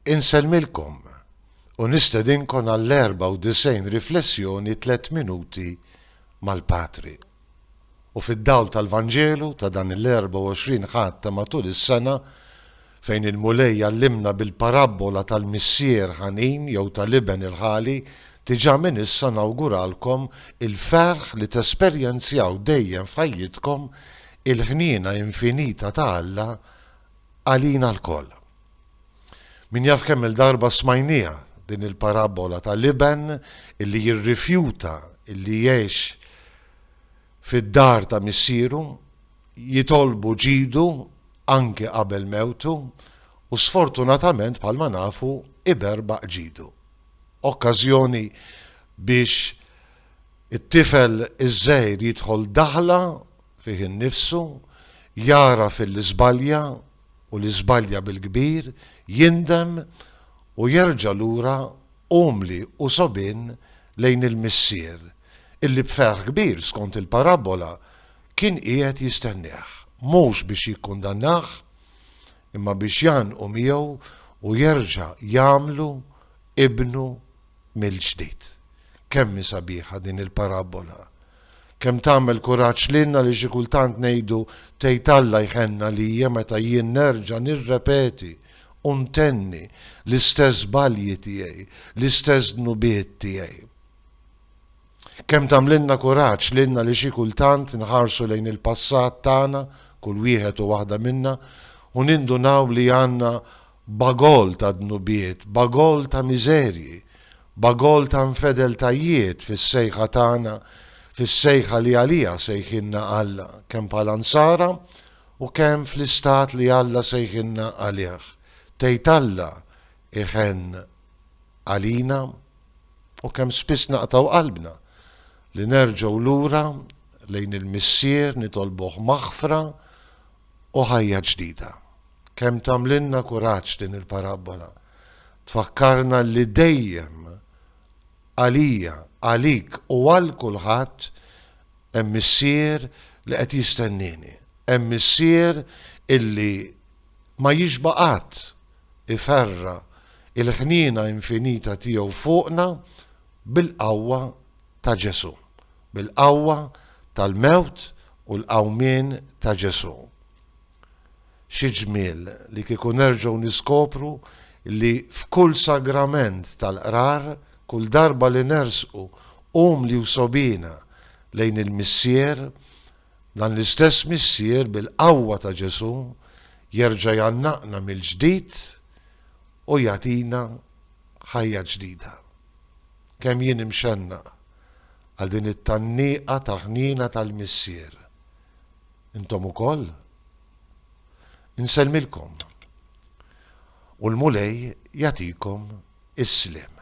Insellmilkom u nistedinkon għall-94 riflessjoni Tlett Minuti mal-Patri. U fid-dawl tal-Vanġelu ta' dan il-24 Ħadd ta' matul is-sena, fejn il-Mulej jgħallimna bil-parabbola tal-missier ħanin jew tal-iben il-ħali, diġà minn issa nawguralkom il-ferħ li tesperjenzjaw dejjem f'ħajjitkom il-ħniena infinita ta' Alla għalina lkoll. Min jaf kemm-il darba smajnieha din il-parabbola tal-iben illi jirrifjuta illi jgħix fid-dar ta' missieru, jitolbu ġidu anki qabel mewtu u sfortunatament bħalma nafu iberbaq ġidu. Okkażjoni biex it-tifel iż-żgħir jidħol daħla fih innifsu, jagħraf illi żbalja u li żbalja bil-kbir, jindem u jerġa' lura umli u sogħbien lejn il-missier, illi b'ferħ kbir, skont il-parabbola, kien qiegħed jistennieh, mhux biex jikkundannah, imma biex jgħannqu miegħu u jerġa' jagħmlu ibnu mill-ġdid. Kemm hi sabiħa din il-parabbola! Kemm tagħmel kuraġġ lilna li xi kultant ngħidu tgħid Alla jħenn għalija meta jien nerġa' nirrepeti u ntenni l-istess żbalji tiegħi, l-istess dnubiet tiegħi. Kemm tagħmlilna kuraġġ lilna li xi kultant nħarsu lejn il-passat tagħna, kull wieħed u waħda minna, u nindunaw li għandna bagol ta' dnubiet, bagol ta' miżerji, bagol ta' infedeltajiet fis-sejħa tagħna, fis-sejħa li għaliha sejħilna Alla, kemm bħala Nsara u kemm fl-istat li Alla sejħilna għalih. Tgħid Alla jħenn għalina? U kemm spiss naqtgħu qalbna li nerġgħu lura lejn il-Missier nitolbuh maħfra u ħajja ġdida. Kemm tagħmlilna kuraġġ din il-parabbola. Tfakkarna li dejjem għalija, għalik u għal kulħadd hemm Missier li qed jistennieni. Hemm Missier illi ma jixba' qatt iferra' il-ħniena infinita tiegħu fuqna bil-qawwa ta' Ġesù, bil-qawwa tal-mewt u l-qawmien ta' Ġesù. Xi ġmiel li kieku nerġgħu niskopru li f'kull sagrament tal-qrar, kull darba li nersqu umli u sogħbiena lejn il-Missier, dan l-istess Missier bil-qawwa ta' Ġesù jerġa' jgħannaqna mill-ġdid u jagħtina ħajja ġdida. Kemm jien imxennaq għal din it-tgħanniqa ta' ħniena tal-Missier. Intom ukoll? Insellmilkom u l-Mulej jagħtikom is-sliem.